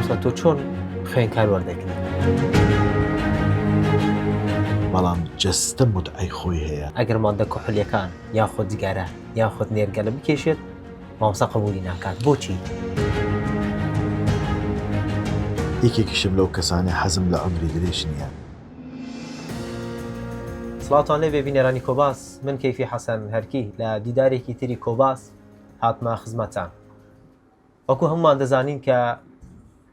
مامۆستا تۆ چۆن خوێندکار وەردەگری؟ بەڵام جەستە متعەی خۆی هەیە. ئەگەر ماددە کحولیەکان یاخود جگەرە یاخود نێرگەلە بکێشێت مامۆستا قبولی ناکات بۆچی؟ یەکێکیشم لەو کەسانەی حەزم لە عومری درێژ نییە. سڵاوتان لێبێ بینەرانی کۆباس من کەیفی حەسەن هەرکی لە دیدارێکی تری کۆباس هاتمە خزمەتان. وەکو هەموومان دەزانین کە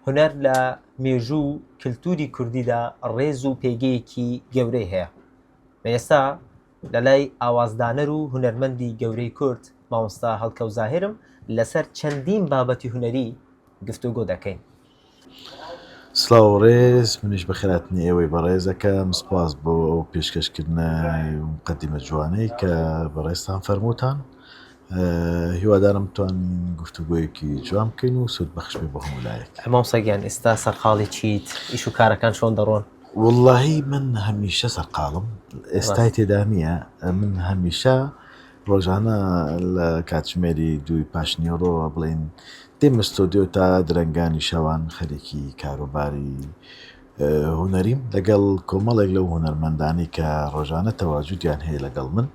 هونەر لە مێژوو و کلتوری کوردیدا ڕێز و پێگەیەکی گەورەی هەیە. و ئێستا لە لای ئاوازدانەر و هونەرمەندی گەورەی کورد مامۆستا هەڵکەوت زاهیرم لەسەر چەندین بابەتی هونەری گفتوگۆ دەکەین. سڵاو و ڕێز، منیش بەخێرهاتنی ئێوەی بەڕێز ئەکەم، سپاس بۆ ئەو پێشکەشکردنەی و مقەدیمە جوانەی کە بەڕێزتان فەرمووتان. هیوادارم بتوانین گفتوگۆیەکی جوان بکەین و سوود بەخش بێ بۆ هەموو لایەک. مامۆستا گیان ئێستا سەرقاڵی چیت؟ ئیش و کارەکان چۆن دەڕۆن؟ وەڵڵاهی من هەمیشە سەرقاڵم، ئێستای تێدا نییە، من هەمیشە ڕۆژانە لە کاتژمێری دووی پاشنیوەڕۆوە بڵێین دێمە ستۆدیۆ تا درەنگانی شەوان خەریکی کاروباری هونەریم لەگەڵ کۆمەڵێک لەو هونەرمەندانەی کە ڕۆژانە تەواجودیان هەیە لەگەڵ من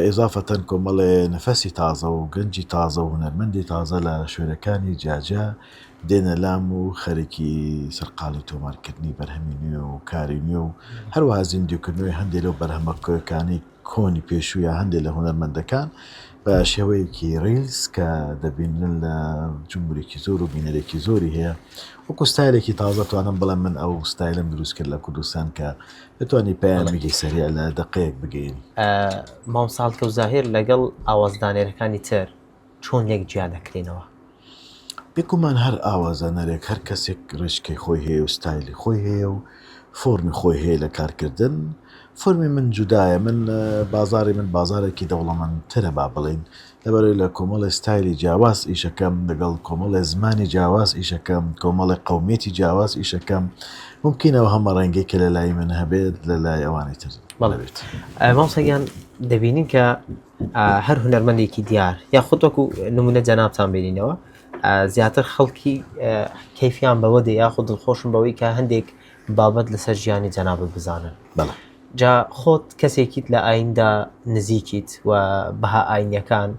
ئیزافەتەن کۆمەڵێ نەفەسی تازە و گەنجی تازە و هونەرمەندی تازە لە شوێنەکانی جیاجیا دێنە لام و خەریکی سەرقاڵی تۆمارکردنی بەرهەمی نوێ و کاری نوێ و هەروەها زیندووکردنەوەی هەندێک لەو بەرهەمە کۆیەکانەی کۆنی پێشوو یا هەندێک لە هونەرمەندەکان بە شێوەیەکی reels کە دەبینن لە جمهورێکی زۆر و بینەرێکی زۆری هەیە وەکو ستایلێکی تازە توانم بڵێم من ئەو ستایلم دروست کرد لە کوردستان کە بتوانی پەیامێکی سەریع لە دەقەیەک بگەیەنی. مامۆستا هەڵکەوت زاهیر لەگەڵ ئاوازدانێرەکانی تر چۆن لێک جیا دەکرێنەوە؟ بێگومان هەر ئاوازدانەرێک هەر کەسێک ڕێچکەی خۆی هەیە و ستایلی خۆی هەیە و فۆرمی خۆی هەیە لە کارکردن، فۆرمی من جودایە من بازاڕی من بازاڕێکی دەوڵەمەندترە با بڵێین لەبەرئەوەی لە کۆمەڵێ ستایلی جیاواز ئیشەکەم لەگەڵ کۆمەڵێ زمانی جیاواز ئیشەکەم کۆمەڵێ قەومیەتی جیاواز ئیشەکەم مومکینە ئەو هەمە ڕەنگەی کە لە لای من هەبێت لە لای ئەوانی تر نەبێت. مامۆستا گیان دەبینین کە هەر هونەرمەندێکی دیار یاخود وەکو نمونە جەنابتان بینینەوە زیاتر خەڵکی کەیفیان بەوە دێ یاخود دڵخۆشن بەوەی کە هەندێک بابەت لەسەر ژیانی جەنابت بزانن. بەڵێ. جا خۆت کەسێکیت لە ئایندا نزیکیت و بەها ئاینیەکان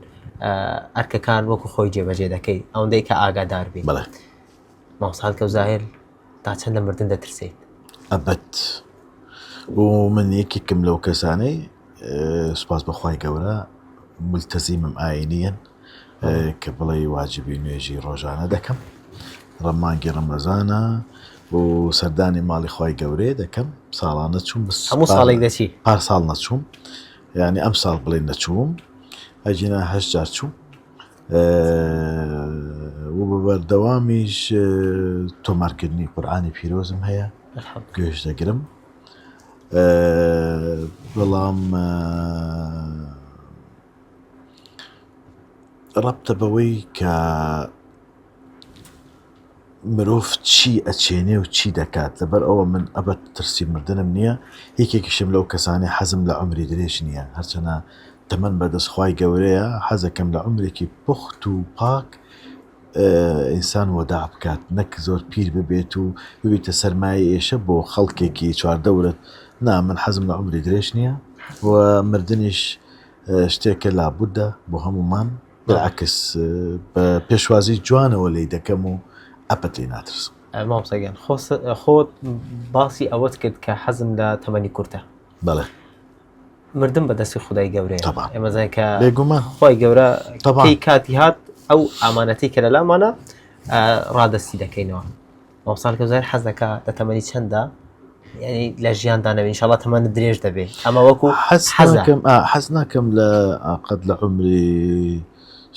ئەرکەکان وەکو خۆی جێبەجێ دەکەی ئەوەندەی کە ئاگادار بی. بەڵێ. مامۆستا هەڵکەوت زاهیر تا چەند لە مردن دەترسیت؟ ئەبەد و من یەکێکم لەو کەسانەی سوپاس بە خوای گەورە ملتەزیمم ئاینیەن کە بڵێی واجبی نوێژی ڕۆژانە دەکەم ڕە مانگی ڕەمەزانە و سەردانی ماڵی خوای گەورەیە دەکەم ساڵانە چووم بس هەموو ساڵێک دەچی پار ساڵ نەچووم یعنی ئەم ساڵ بڵێ نەچووم ئەگینا هەشت جار چووم و بە بەردەوامیش تۆمارکردنی قورئانی پیرۆزم هەیە گوێش دەگرم بەڵام ڕەبتە بەوەی کە مرۆڤ چی ئەچێنێ و چی دەکات لەبەر ئەوە من ئەبەد ترسی مردنم نییە یەکێکیشم لەو کەسانەی حەزم لە عومری درێژ نییە هەرچەنە تەمەن بەدەست خوای گەورەیە حەزەکەم لە عومرێکی پوخت و پاک ئینسان وەداع بکات نەک زۆر پیر ببێت و ببیتە سەرمایەی ئێشە بۆ خەڵکێکی چواردەورت نا من حەزم لە عومری درێژ نییە و مردنیش شتێکە لابودە بۆ هەموومان بالعکس بە پێشوازی جوانەوە لێی دەکەم و ئەبەد لێی ناترسم. مامۆستا گیان خۆت باسی ئەوەت کرد کە حەزم لە تەمەنی کورتە. بەڵێ. مردن بە دەستی خودای گەورەیە. تەبعەن. ئێمە زانین کە بێگومان. خوای گەورە تەبعەن. کەی کاتی هات ئەو ئامانەتەی کە لەلامانە ڕادەستی دەکەینەوە. مامۆستا کەوزار حەز دەکا لە تەمەنی چەندە یعنی لە ژیاندا نەبێ ئینشاڵڵا تەمەنت درێژ دەبێ ئەمە وەکو حەز ناکەم حەز ناکەم لە قەت لە عومری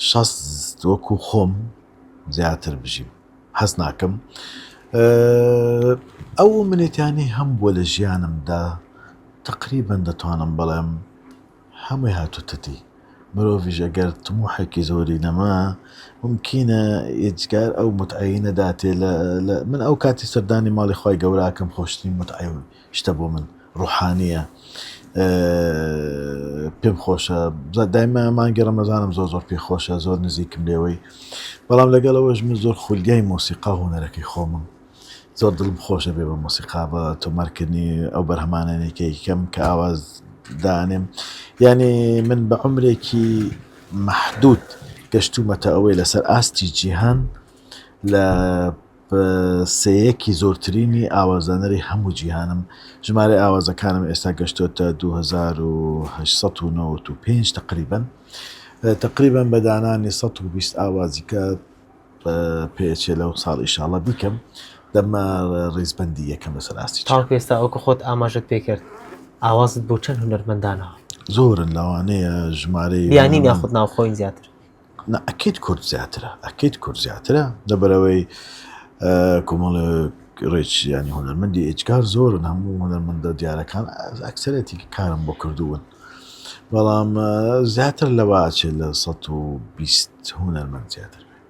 شەست وەکو خۆم زیاتر بژیم حەز ناکەم ئەو منێتیانی هەم بووە لە ژیانمدا تقریبا دەتوانم بڵێم هەمووی هاتووتە دی. مرۆڤیش ئەگەر تموحێکی زۆری نەما مومکینە ئێجگار ئەو متعەی نەداتێ لە لە من ئەو کاتی سەردانی ماڵی خوای گەورە ئەکەم خۆشترین متعەی و شتە بۆ من ڕوحانیە. پێم خۆشە دایمە مانگی ڕەمەزانم زۆر زۆر پێ خۆشە زۆر نزیکم لێوەی بەڵام لەگەڵەوەش من زۆر خولیای مۆسیقا هوەرەکەی خۆمم زۆر دڵم خۆشە بێ بە مۆسیقا بە تۆمارکردنی ئەو بەرهەمانەی کە یکەم کە ئاواز دانێم یعنی من بە عمرێکی مەحدود گەشتومەتە ئەوەی لەسەر ئاستی جیهان لە سێیەکی زۆرترینی ئاوازدانەری هەموو جیهانم ژمارەی ئاوازەکانم ئێستا گەشتۆتە 2895 تقریبا تقریبا بە دانانی 120 ئاوازی کە پێچێ لەو ساڵ ئیشاڵە بیکەم دەمە ڕیزبەندی یەکەم لەسەر ئاستی تاوەکو ئێستا وەکو خۆت ئاماژەت پێکرد ئاوازت بۆ چەند هونەرمەندانەوە؟ زۆرن لەوانەیە ژمارەی بیانین یاخود ناوخۆین زیاتر؟ نا ئەکید کورد زیاترە ئەکید کورد زیاترە لەبەرەوەی کۆمەڵێ ڕێچ ینی هونەرمەندی ئێجگار زۆرن هەموو هونەرمەندە دیارەکان ئەکسەرەتی کارم بۆ کردوون بەڵام زیاتر لەوە ئەچێت لە 120 هونەرمەند زیاتر بێت.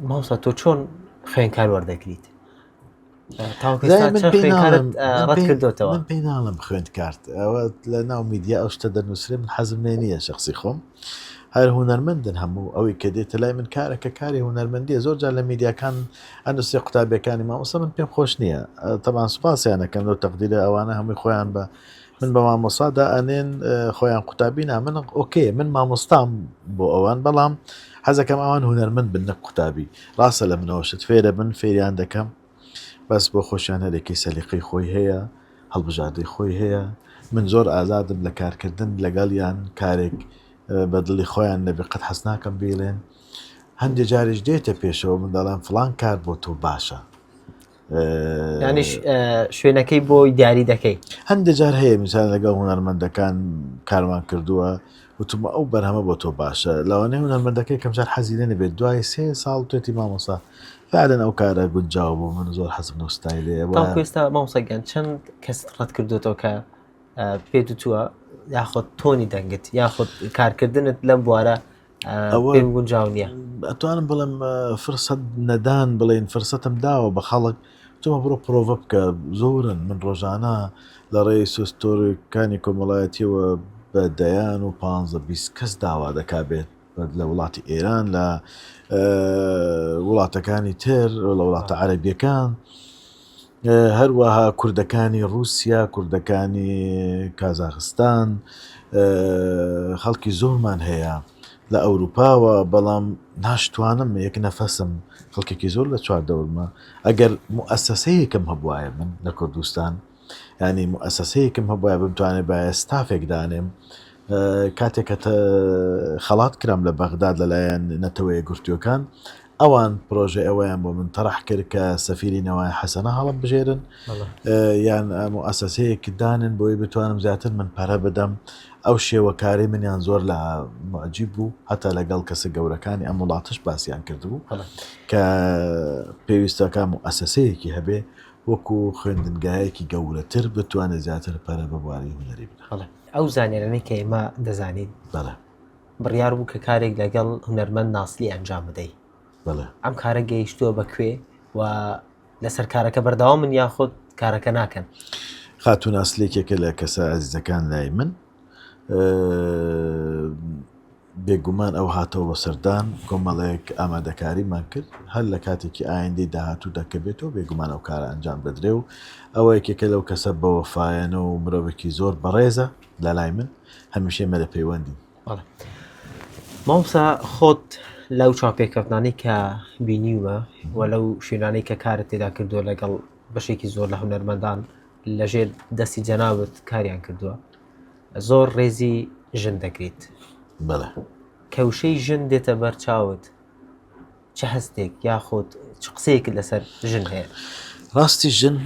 مامۆستا تۆ چۆن خوێندکار وەردەگریت؟ تاوەکو ئێستا چەند خوێندکارت ڕەت کردۆتەوە؟ من پێی ناڵێم خوێندکارت ئەوە لە ناو میدیا ئەو شتە دەنووسرێ من حەزم لێ نییە شخصی خۆم هەر هونەرمەندن هەموو ئەوەی کە دێتە لای من کارەکە کاری هونەرمەندیە زۆر جار لە میدیاکان ئەنووسێ قوتابیەکانی مامۆستا من پێم خۆش نییە تەبان سوپاسیانەکەم لەو تەقدیرە ئەوانە هەمووی خۆیان بە من بە مامۆستا دائەنێن خۆیان قوتابی نا من okay من مامۆستام بۆ ئەوان بەڵام حەزەکەم ئەوان هونەرمەند بن نەک قوتابی ڕاستە لە منەوە شت فێرە بن فێریان دەکەم بەس بۆ خۆشیان هەرێکی سەلیقەی خۆی هەیە هەڵبژاردەی خۆی هەیە من زۆر ئازادم لە کارکردن لەگەڵیان کارێک بە دڵی خۆیان نەبێ قەت حەز ناکەم بیڵێن هەندێک جاریش دێتە پێشەوە من دەڵێم فڵان کار بۆ تۆ باشە یانیش شوێنەکەی بۆ دیاری دەکەی. هەندێ جار هەیە میسال لەگەڵ هونەرمەندەکان کارمان کردووە وتمە ئەو بەرهەمە بۆ تۆ باشە لەوانەیە هونەرمەندەکەی کەمجار حەزی لێ نەبێت دوای سێ ساڵ توێتی مامۆسا فعلا ئەو کارە گونجاو بۆ من زۆر حەزم لەو ستایلەیە تاکو ئێستا مامۆستا گیان چەند کەست ڕەت کردوێتەوە کە پێت وتووە یاخود تۆنی دەنگت یاخود کارکردنت لەم بوارە ئەوە پێم گونجاو نییە. ئەتوانم بڵێم فرسەت نەدان بڵێن فرسەتم داوە بە خەڵک تۆمە بڕۆ پرۆڤە بکە زۆرن من ڕۆژانە لە ڕێی سۆستۆرەکانی کۆمەڵایەتیەوە بە دەیان و پ 20 کەس داوا دەکا بێت لە وڵاتی ئێران لە وڵاتەکانی تر لە وڵاتە عەربیەکان هەروەها کوردەکانی ڕووسیا، کوردەکانی کازاخستان، خەڵکی زۆرمان هەیە لە ئەوروپاوە، بەڵام ناشتوانم یەک نەفەسم خەڵکێکی زۆر لە چواردەورمە، ئەگەر موئەسەسەیەکم هەبوایە من لە کوردستان، یانی موئەسەسەیەکم هەبوایە بمتوانێبایە ستافێک دانێم، کاتێک کە خەڵات کرام لە بەغداد لەلایەن نەتەوە یەکگرتووەکان، ئەوان پرۆژەی ئەوەیان بۆ من تەرح کرد کە سەفیری نەوای حەسەنە هەڵبژێرن یان موئەسەسەیەک دانن بۆی بتوانم زیاتر من پەرە بدەم ئەو شێوەکاری منیان زۆر لە معجیب بوو هەتا لەگەڵ کەسە گەورەکانی ئەم وڵاتش باسییان کردبوو کە پێویستەکە موئەسەسەیەکی هەبێ وەکو خوێندنگایەکی گەورەتر بتوانێت زیاتر پەرە بە بواری هونەری بدات. ئەو زانیارانەی کە ئێمە دەزانین بەڵێ. بڕیار بوو کە کارێک لەگەڵ هونەرمەند ناسلی ئەنجام بدەی. بەڵێ. ئەم کارە گەیشتووە بە کوێ و لەسەر کارەکە بەردەوامن یاخود کارەکە ناکەن؟ خاتوو ناسلی یەکێکە لە کەسە ئازیزەکان لای من. بێگومان ئەو هاتەوە بۆ سەردان، کۆمەڵێک ئامادەکاریمان کرد، هەر لە کاتێکی ئایندەی داهاتوودا کە بێتەوە بێگومان ئەو کارە ئەنجام دەدرێ و ئەوە یەکێکە لەو کەسە بەوەفایانە و مرۆڤێکی زۆر بەڕێزە لە لای من، هەمیشە ئێمە لە پەیوەندین. بەڵێ مامۆستا خۆت لەو چاوپێکەوتنانەی کە بینیومە و لەو شوێنانەی کە کارت تێدا کردووە لەگەڵ بەشێکی زۆر لە هونەرمەندان لەژێر دەستی جەنابت کاریان کردووە زۆر ڕێزی ژن دەگریت. بەڵێ. کە وشەی ژن دێتە بەر چاوت چ هەستێک یاخود چ قسەیەکت لەسەر ژن هەیە؟ ڕاستی ژن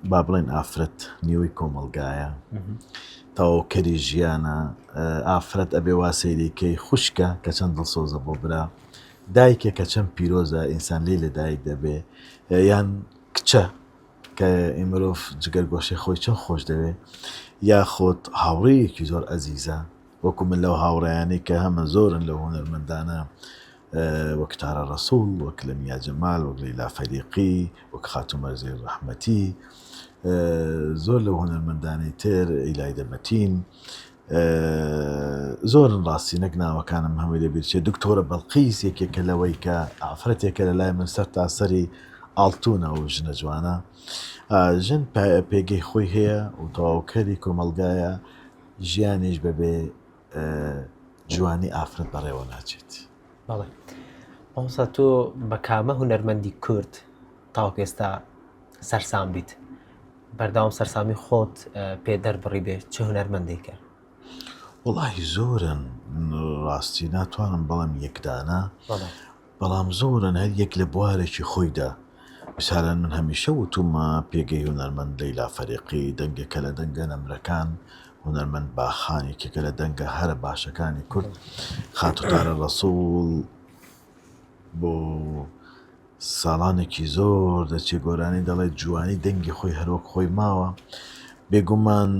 با بڵێن ئافرەت نیوەی کۆمەڵگایە تەواوکەری ژیانە ئافرەت ئەبێ وا سەیری کەی خوشکە کە چەند دڵسۆزە بۆ برا دایکە کە چەند پیرۆزە ئینسان لێی لەدایک دەبێ یان کچە کە مرۆڤ جگەرگۆشەی خۆی چەند خۆش دەوێ یاخود هاوڕێیەکی زۆر ئەزیزە وەکو من لەو هاوڕێیانەی کە هەمە زۆرن لەو هونەرمەندانە وەک تارا ڕەسوڵ وەک لەمیا جەمال وەک لەیلا فەریقی وەک خاتوو مەرزی ڕەحمەتی. زۆر لەو هونەرمەندانەی تر ئیلایدە مەتین زۆرن ڕاستی نەک ناوەکانم هەمووی لەبیر چێ دکتۆرە بەڵقیس یەکێکە لەوەی کە ئافرەتێکە لە لای من سەر تا سەری ئاڵتونە و ژنە جوانە ژن پێگەی خۆی هەیە و تەواوکەری کۆمەڵگایە ژیانیش بەبێ جوانی ئافرەت بەڕێوە ناچێت. بەڵێ مامۆستا تۆ بە کامە هونەرمەندی کورد تاوەکو ئێستا سەرسام بیت بەردەوام سەرسامی خۆت پێ دەربڕی بێ چ هونەرمەندێکە؟ وەڵاهی زۆرن ڕاستی ناتوانم بڵێم یەکدانە بەڵام زۆرن هەر یەک لە بوارێکی خۆیدا میسالەن من هەمیشە وتومە پێگەی هونەرمەند لەیلا فەریقی دەنگێکە لە دەنگە نەمرەکان هونەرمەند باخان یەکێکە لە دەنگە هەرە باشەکانی کورد خاتوو تارە ڕەسوڵ بۆ ساڵانێکی زۆر دەچێ گۆرانی دەڵێت جوانی دەنگی خۆی هەروەک خۆی ماوە بێگومان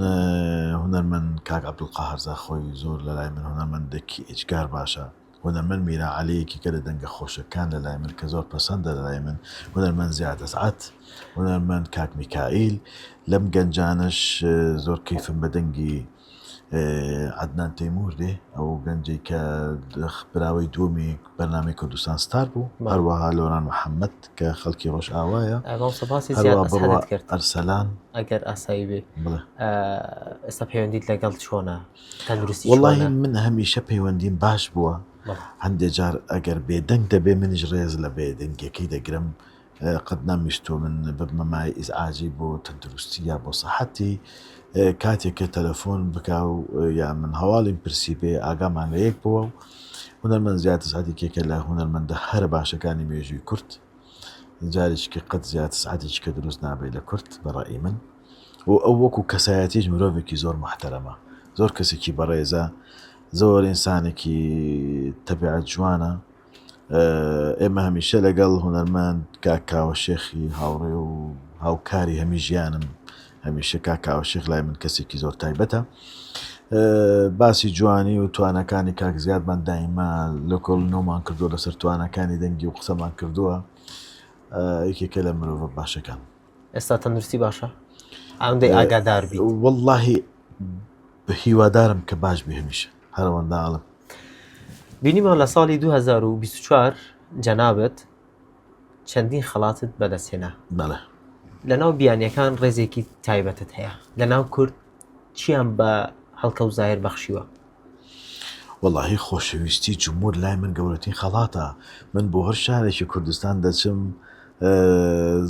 هونەرمەند کاک عەبدولقاهر زاخۆی زۆر لەلای من هونەرمەندێکی ئێجگار باشە هونەرمەند میرا عەلی یەکێکە لە دەنگە خۆشەکان لە لای من کە زۆر پەسەندە لە لای من، هونەرمەند زیاد ئەسعەد، هونەرمەند کاک میکائیل، لەم گەنجانەش زۆر کەیفم بە دەنگی عەدنان تەیمور دێ، ئەو گەنجەی کە براوەی دووەمی بەرنامەی کوردستان ستار بوو، هەروەها لۆران محەممەد کە خەڵکی ڕۆژئاوایە، مامۆستا باسی زیاد هەروەها بڕوا ئەسعەدت کرد ئەرسەلان. ئەگەر ئاسایی بێ بڵێ. ئێستا پەیوەندیت لەگەڵ چۆنە؟ تەندروستی وەڵاهی چۆنە؟ من هەمیشە پەیوەندیم باش بووە هەندێ جار ئەگەر بێدەنگ دەبێ منیش ڕێز لە بێدەنگیەکەی دەگرم قەت نامویستووە من ببمە مایەی ئیزعاجی بۆ تەندروستی یا بۆ سەحەتی کاتێک کە تەلەفۆن بکا و یا من هەواڵیم پرسی بێ ئاگامان لە یەک بووە و هونەرمەند زیاد ئەسعەد یەکێکە لە هونەرمەندە هەرە باشەکانی مێژووی کورد جارێکی کە قەت زیاد سعەتێکی کە دروست نابێت لە کورد بە ڕەئی من و ئەو وەکو کەسایەتیش مرۆڤێکی زۆر محتەرەمە زۆر کەسێکی بەڕێزە زۆر ئینسانێکی تەبیعەت جوانە ئێمە هەمیشە لەگەڵ هونەرمەند کاک کاوە شێخی هاوڕێ و هاوکاری هەمی ژیانم هەمیشە کاک کاوە شێخ لای من کەسێکی زۆر تایبەتە باسی جوانی و توانەکانی کاک زیادمان دایمە لەکۆڵینەوەمان کردووە لەسەر توانەکانی دەنگی و قسەمان کردووە یەکێکە لە مرۆڤە باشەکان. ئێستا تەندروستی باشە ئەوەندەی ئاگادار بیت؟ وەڵڵاهی هیوادارم کە باش بێ هەمیشە هەرەوەندە ئەڵێم. بینیمان لە ساڵی 2024 جەنابت چەندین خەڵاتت بەدەستهێنا. بەڵێ. لەناو بیانیەکان ڕێزێکی تایبەتت هەیە، لەناو کورد چیان بە هەڵکەوت زاهیر بەخشیوە؟ وەڵاهی خۆشەویستی جمهور لای من گەورەترین خەڵاتە من بۆ هەر شارێکی کوردستان دەچم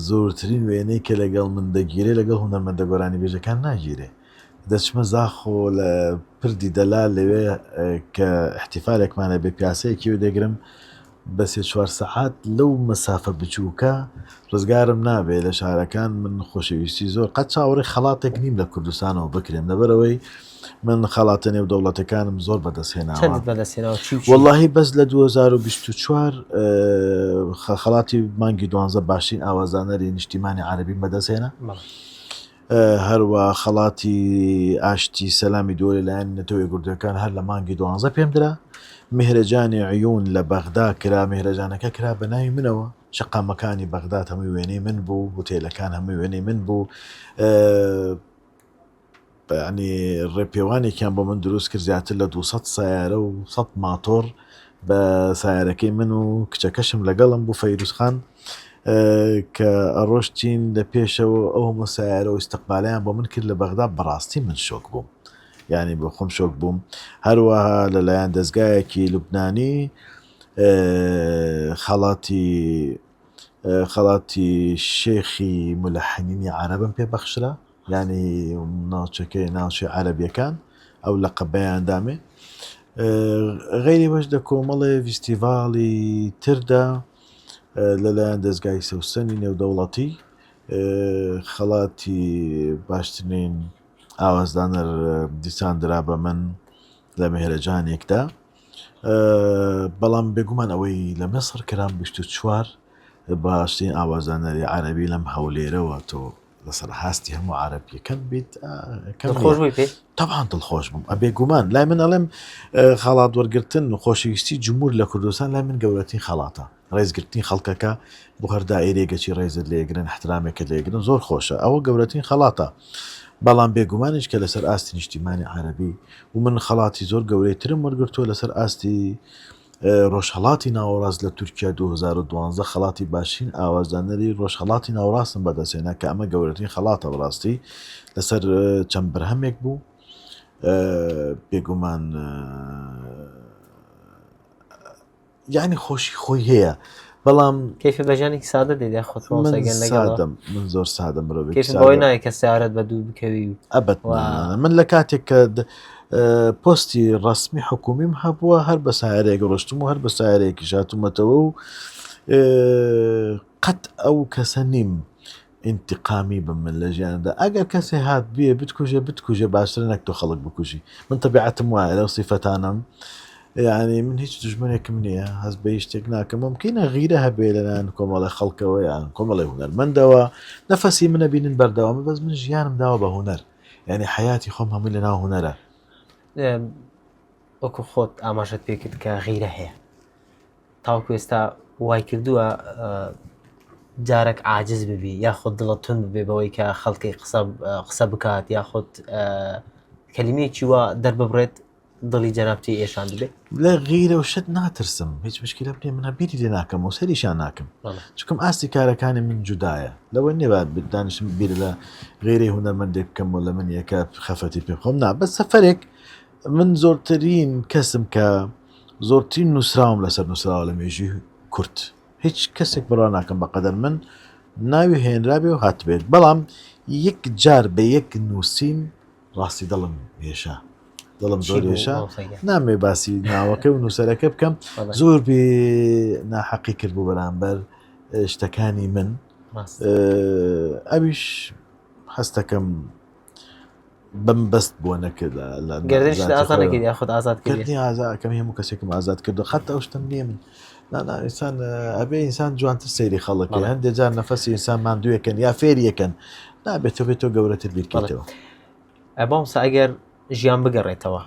زۆرترین وێنەی کە لەگەڵ من دەگیرێ لەگەڵ هونەرمەندە گۆرانیبێژەکان ناگیرێ دەچمە زاخۆ لە پردی دەلال لەوێ کە احتیفالێکمانە بێ پیاسەیەکی و دەگرم بە سێ چوار سەعات لەو مەسافە بچووکە ڕزگارم نابێ لە شارەکان من خۆشەویستی زۆر قەت چاوەڕێی خەڵاتێک نیم لە کوردستانەوە بکرێم لەبەرئەوەی من خەڵاتە نێودەوڵەتەکانم زۆر بەدەست هێناوە چەندت بەدەست هێناوە چی و چی؟ وەڵاهی بەس لە 2024 خەڵاتی مانگی دوانزە باشترین ئاوازدانەری نیشتیمانی عەرەبیم بەدەست هێنا بەڵێ. هەروا خەڵاتی ئاشتی سەلامی دووە لەلایەن نەتەوە یەکگرتووەکان هەر لە مانگی دوانزە پێم درا. میهرەجانی عیون لە بەغدا کرا، میهرەجانەکە کرا بە ناوی منەوە، شەقامەکانی بەغداد هەمووی وێنەی من بوو، هوتێلەکان هەمووی وێنەی من بوو. یانی ڕێپێوانێکیان بۆ من دروست کرد زیاتر لە 200 سیارە و 100 ماتۆڕ بە سیارەکەی من و کچەکەشم لەگەڵم بوو فەیروز خان. کە ئەڕۆشتین لە پێشەوە ئەو هەموو سیارە و ئیستقبالیان بۆ من کرد لە بەغدا بەڕاستی من شۆک بووم یعنی بۆ خۆم شۆک بووم هەروەها لەلایەن دەستگایەکی لوبنانی خەڵاتی خەڵاتی شێخی ملحنینی عەرەبم پێ بەخشرا یانی ناوچەکەی ناوچەی عەرەبیەکان ئەو لەقەبەیان دامێ غەیری وەش لە کۆمەڵێ ڤیستیڤاڵی تردا لەلایەن دەزگای سەوسەنی نێودەوڵەتی خەڵاتی باشترین ئاوازدانەر دیسان درا بە من لە مهرەجانێکدا بەڵام بێگومان ئەوەی لە میسر کرام 24 باشترین ئاوازدانەری عەرەبی لەم هەولێرەوە تۆ لەسەر هاستی هەموو عربیەکەم بیت دڵخۆش بووی پێ تەبان دڵخۆش بووم ئەبێ گومان لای من ئەڵێم خەڵات وەرگتن خۆشەویستی جمهور لە کوردستان لای من گەورەترین خەڵاتە. ڕێزگرتنی خەڵکەکە بۆ هەر دائیرەیەک گەچی ڕێزت لێگرن احترامێکت لێگرن زۆر خۆشە ئەوە گەورەترین خەڵاتە بەڵام بێگومانیش کە لەسەر ئاستی نیشتیمانی عەرەبی و من خەڵاتی زۆر گەورەی ترم وەرگرتووە لەسەر ئاستی ڕۆژهەڵاتی ناوەڕاست لە تورکیا 2012 خەڵاتی باشترین ئاوازدانەری ڕۆژهەڵاتی ناوەڕاستم بەدەستهێنا کە ئەمە گەورەترین خەڵاتە بەڕاستی لەسەر چەند بەرهەمێک بوو بێگومان یانی خۆشی خۆی هەیە بەڵام کەیفە بە ژیانێکی سادە دێت یاخود من سادەم من زۆر سادەم مرۆڤێکی کەیفم بەوەی سادەم. نایە کە سیارەت بە دوو بکەوی و ئەبەت وا. نا، نا، نا. من لە کاتێک کە د- پۆستی ڕەسمی حکومیم هەبووە هەر بە سایەرێک ڕۆشتم و هەر بە سایەرێکیش هاتوومەتەوە و قەت ئەو کەسە نیم ئینتقامی بم من لە ژیاندا ئەگەر کەسێ هات بێ بتکوژێ بتکوژێ باشترە نەک تۆ خەڵک بکوژی من تەبیعەتم وایە لەو سیفەتانەم یعنی من هیچ دژمنێکم نییە هەست بە هیچ شتێک ناکەم ممکنە غیرە هەبێ لەلایەن کۆمەڵی خەڵکەوە یان کۆمەڵی هونەرمەندەوە نەفەسی منە بینن بەردەوامە بەس من ژیانم داوە بە هونەر یعنی حیاتی خۆم هەمووی لەناو هونەرە وەکو خۆت ئاماژەت پێکرد کە غیرە هەیە تاوەکو ئێستا وای کردووە جارێک عاجز ببی یاخود دڵت تون ببێ بەوەی کە خەڵکی قسە قسە بکات یاخود کەلیمەیەکی وا دەرببڕێت دڵی جەنابتی ئێشان ببێ لە غیرە و شت ناترسم هیچ مشکلە نیە من بیری لێ ناکەم و سەریشان ناکەم چکم ئاستی کارەکانی من جودایە لەوە نیە دانیشم بیر لە غیرەی هونەرمەندێک بکەم و لە من یەکە خەفەتی پێ بخۆم نا بەس سەفەرێک من زۆرترین کەسم کە زۆرترین نووسراوم لەسەر نووسراوە لە مێژووی کورد هیچ کەسێک بڕوا ناکەم بەقەدەر من ناوی هێنرابێ و هاتبێت بەڵام یەک جار بە یەک نووسین ڕاستی دڵم هێشا دڵم زۆر هێشا نامێ باسی ناوەکە و نووسەرەکە بکەم زۆر بێ ناحەقی کرد بوو بەرامبەر شتەکانی من ئەویش هەستەکەم بەم بەست بۆ نەکرد لە گەردنیشت ئازاد نەکرد یاخود ئازاد کردی؟ گەردنی ئازاد ئەکەم هەموو کەسێکم ئازاد کردو قەت ئەو شتم نییە من نا نا ئینسان ئەبێ ئینسان جوانتر سەیری خەڵک بکەی هەندێک جار نەفەسی ئینسان ماندوویەکەن یا فێریەکەن نابێت تۆ بێت تۆ گەورەتر بیرکەیتەوە مامۆستا ئەگەر ژیان بگەڕێتەوە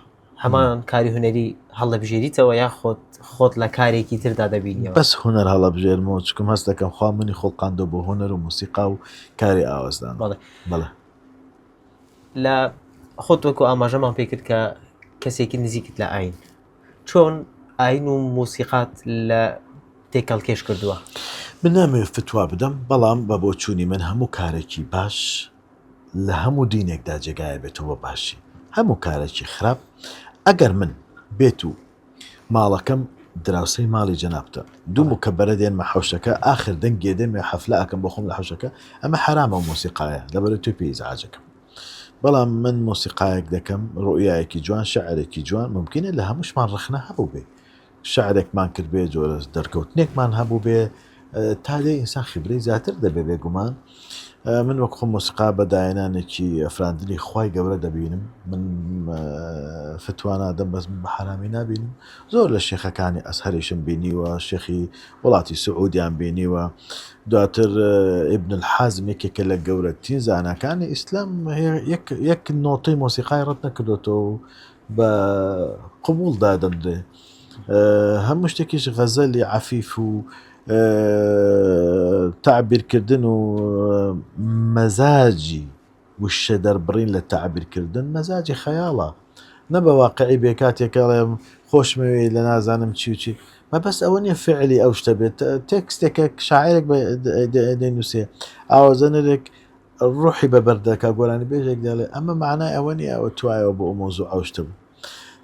هەمان کاری هونەری هەڵدەبژێریتەوە یاخود خۆت لە کارێکی تردا دەبینیەوە؟ بەس هونەر هەڵەبژێرمەوە چکم هەست دەکەم خوا منی خوڵقاندوە بۆ هونەر و مۆسیقا و کاری ئاوازدان بەڵێ بەڵێ. لە خۆت وەکو ئاماژەمان پێ کرد کە کەسێکی نزیکت لە ئاین چۆن ئاین و مۆسیقات لە تێکەڵکێش کردووە؟ من نامەوێت فتوا بدەم بەڵام بە بۆچوونی من هەموو کارێکی باش لە هەموو دینێکدا جێگایە بێتەوە بە باشی هەموو کارێکی خراپ ئەگەر من بێت و ماڵەکەم دراوسێی ماڵی جەنابتە دوو مکەبەرە دێنمە حەوشەکە ئاخر دەنگێ دێمێ حەفلە ئەکەم بۆ خۆم لە حەوشەکە ئەمە حەرامە ئەو مۆسیقایە لەبەرئەوەی تۆی پێ ئیزعاجەکەم بەڵام من مۆسیقایەک دەکەم ڕوئیایەکی جوان شعرێکی جوان ممکنە لە هەمووشمان ڕەخنە هەبووبێ شعرێکمان کردبێ جۆرە دەرکەوتنێکمان هەبووبێ تا دێ ئینسان خیبرەی زیاتر دەبێ بێگومان من وەک خۆم مۆسیقا بە داهێنانێکی ئەفراندنی خوای گەورە دەبینم من فتوا نادەم بەس من بە حەرامی نابینم زۆر لە شێخەکانی ئەزهەریشم بینیوە شێخی وڵاتی سعودیان بینیوە دواتر ابن الحازم یەکێکە لە گەورەترین زاناکانی ئیسلام یەک نۆتەی مۆسیقای ڕەت نەکردۆتەوە بە قبوڵ دادەنرێ هەموو شتێکیش غەزەلی عەفیف و تەعبیرکردن و مەزاجی وشە دەربڕین لە تەعبیرکردن مەزاجی خەیاڵە نە بە واقعی بێ کاتێک ئەڵێم خۆشمەوێی لە نازانم چی و چی مەبەست ئەوە نییە فعلی ئەو شتە بێت تێکستێکە شاعرێک دەینووسێ ئاوازەنەرێک ڕۆحی بە بەر دەکا گۆرانیبێژێک دەڵێ ئەمە معنای ئەوە نییە ئەوە توایەوە بۆ ئەو مۆزوع ئەو شتە بوو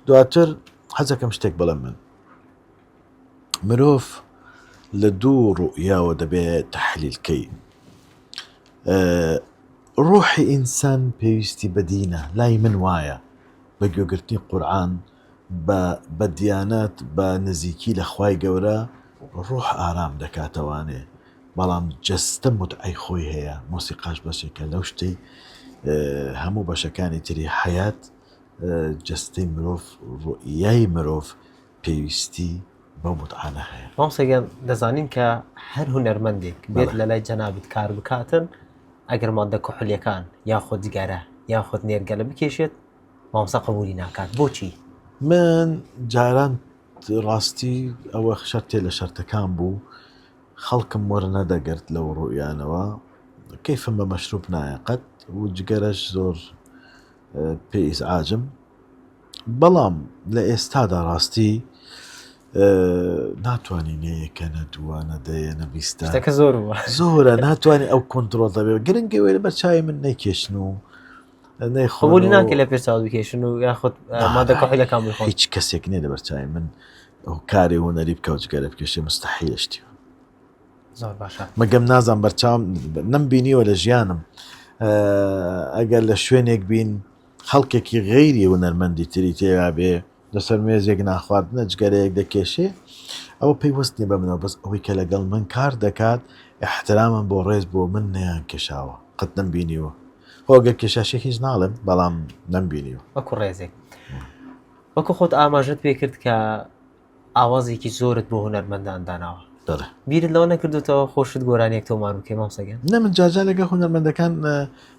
دواتر حەزەکەم شتێک بڵێم من مرۆڤ لە دوو ڕوئیاوە دەبێ تەحلیل کەی ڕۆحی ئینسان پێویستی بە دینە لای من وایە بە گوێگرتنی قورئان بە بە دیانەت بە نزیکی لە خوای گەورە ڕۆح ئارام دەکاتەوانێ بەڵام جەستە متعەی خۆی هەیە مۆسیقاش بەشێکە لەو شتەی هەموو بەشەکانی تری حەیات جەستەی مرۆڤ ڕوئیای مرۆڤ پێویستی بەو متعانە هەیە. مامۆستا گیان دەزانین کە هەر هونەرمەندێک بێت لە لای جەنابت کار بکاتن ئەگەر مادە کحولیەکان یاخود جگەرە یاخود نێرگەلە بکێشێت مامۆستا قبولی ناکات بۆچی؟ من جاران ڕاستی ئەوە شەرتێ لە شەرتەکان بوو. خەڵکم وەرنەدەگرت لەو ڕوویانەوە کەیفم بە مەشروب نایە قەت و جگەرەش زۆر پێ ئیزعاجم بەڵام لە ئێستادا ڕاستی ناتوانانی نە یەکە نە دووە نە دەیە نە بیستە شتەکە زۆر بووە زۆرە ناتوانانی ئەو کۆنتترۆل دەبێت گرنگەوەی لەبەر چاوی من نەیکێشن و نەیخۆن قبولی و- ناکە لە پێش چاوت بکێشن و یاخود مادە کحولیەکان بخۆن هیچ کەسێک نییە لەبەر چاوی من ئەو کاری هونەری بکە و جگەرە بکێشێ مستحیلە شتی زۆر باشە مەگەم نازان بەرچاوم نەم بینیوە لە ژیانم ئەگەر لە شوێنێک بین خەڵکێکی غەیری هونەرمەندی تری تێیا بێ لەسەر مێزێک ناخواردنە جگەرەیەک دەکێشێ ئەوە پەیوەست نیە بە منەوە بەس ئەوەی کە لەگەڵ من کار دەکات احترامم بۆ ڕێز بۆ من نەیان کێشاوە قەت نەم بینیوە خۆ گەر کێشاشێ هیچ ناڵێم بەڵام نەم بینیوە وەکو ڕێزێک وەکو خۆت ئاماژەت پێ کرد کە ئاوازێکی زۆرت بۆ هونەرمەندان داناوە بەڵێ. بیرت لەوە نەکردوتەوە خۆشت گۆرانیەک تۆمار بکەی مامۆستا گیان؟ نە من جارجار لەگەڵ هونەرمەندەکان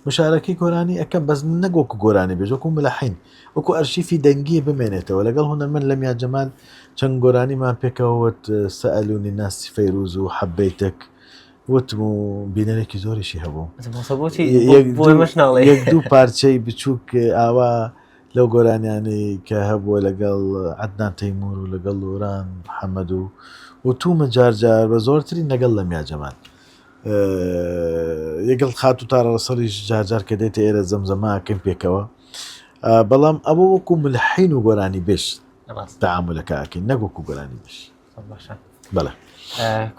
مشارەکەی گۆرانی ئەکەم بەس نەک وەکو گۆرانی بێژ وەکو ملحین وەکو ئەرشیفی دەنگی بمێنێتەوە لەگەڵ هونەرمەند لەمیا جەمال چەند گۆرانیمان پێکەوە وت سەئەلونی ناسی فەیروز و حەبەیتەک وتم و بینەرێکی زۆریشی هەبوو مامۆستا بۆچی یەک بۆ ئێمەش ناڵێی؟ یەک دوو پارچەی بچووک ئاوا لەو گۆرانیانەی کە هەبووە لەگەڵ عەدنان تەیمور و لەگەڵ لۆران محەمەد و وتومە جار جار بە زۆرترین لەگەڵ لەمیا جەمال یەگەڵ خاتوو تارە ڕەسەڵیش جار جار کە دێتە ئێرە زەمزەمە ئەکەین پێکەوە بەڵام ئەوە وەکو ملحین و گۆرانی بێژ ڕاست تەعامولەکە ئەکەین نەک وەکو گۆرانی بێژ باشە بەڵێ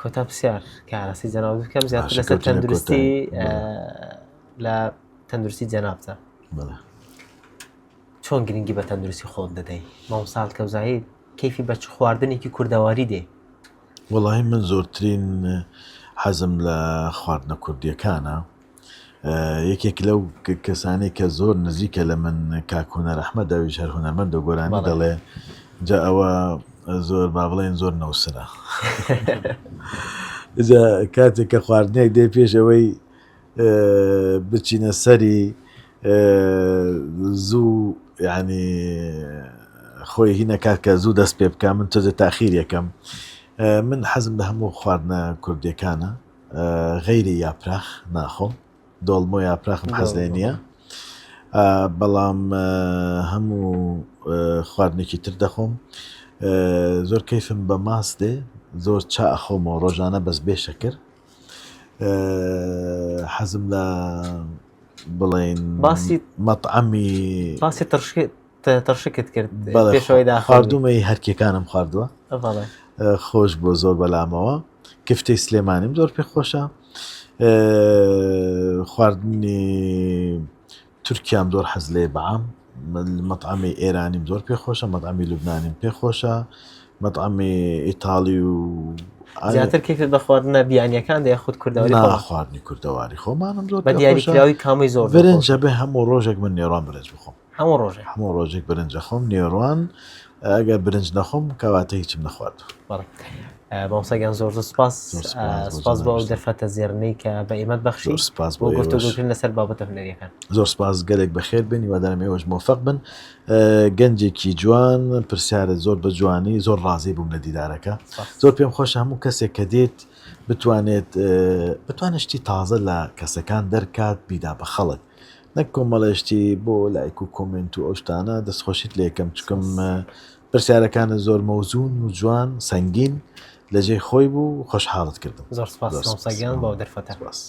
کۆتا پرسیار کە ئاراستەی جەنابت بکەم زیاتر باشە لەسەر کەوتینە تەندروستی کۆتایی. لە تەندروستی جەنابتە بەڵێ. چۆن گرنگی بە تەندروستی خۆت دەدەی مامۆستا کەوزایی کەیفی بە چ خواردنێکی کوردەواری دێ؟ وەڵاهی من زۆرترین حەزم لە خواردنە کوردیەکانە یەکێک لەو کەسانی کە زۆر نزیکە لە من کاک هونەر ئەحمەد ئەویش هەر هونەرمەندە گۆرانی دەڵێ جا ئەوە زۆر با بڵێن زۆر نەوسرە جا کاتێک کە خواردنێک دێ پێش ئەوەی بچینە سەری زوو یعنی خۆی هی نەکات کە زوو دەست پێ بکە من تۆزێ تاخیر یەکەم من حەزم لە هەموو خواردنە کوردیەکانە غەیری یاپراخ ناخۆم دۆڵمۆ یاپراخم حەز لێ نییە بەڵام هەموو خواردنێکی تر دەخۆم زۆر کەیفم بە ماست دێ زۆر چا ئەخۆمەوە ڕۆژانە بەس بێ شەکر حەزم لە بڵێن باسی مەطعەمی باسی تڕشکت کرد پێشەوەی دا خواردومەی هەرکیەکانم خواردووە خۆش بۆ زۆر بەلامەوە کفتەی سلێمانیم زۆر پێ خۆشە خواردنی تورکیام زۆر حەز لێیە بەعام مەتعەمی ئێرانیم زۆر پێ خۆشە مەتعەمی لوبنانیم پێ خۆشە مەتعەمی ئیتاڵی و زیاتر کەیفت بە خواردنە بیانیەکان دێ خود کوردەواری خۆمان خواردنی کوردەواری خۆمانم زۆر بە دیاریکراوی کامی زۆر برنجە بێ هەموو ڕۆژێک من نێڕان برنج بخۆم هەموو ڕۆژێک هەموو ڕۆژێک برنج ئەخۆم نێڕوان ئەگەر برنج نەخۆم کەواتە هیچم نەخواردووە. بەڵێ مامۆستا گیان زۆر زۆر سپاس سپاس بۆ ئەو دەرفەتە زێڕینەی کە بە ئێمەت بەخشی زۆر سپاس بۆ گفتوگۆکردن لەسەر بابەتە هونەریەکان. زۆر سپاس گەلێک بەخێر بێن هیوادارم ئێوەش مۆفەق بن گەنجێکی جوان پرسیارت زۆر بە جوانی زۆر ڕازی بووم لە دیدارەکە زۆر پێم خۆشە هەموو کەسێک کە دێت بتوانێت بتوانێت شتی تازە لە کەسەکان دەرکات بیدا بە خەڵک نەک کۆمەڵێ شتی بۆ لایک و کۆمێنت و ئەو شتانە دەستخۆشیت لێکەم چکم پرسیارەکانت زۆر مەوزون و جوان سەنگین لە جێی خۆی بوو خۆشحاڵت کردم زۆر سپاس مامۆستا گیان بۆ دەرفەتە. سپاس.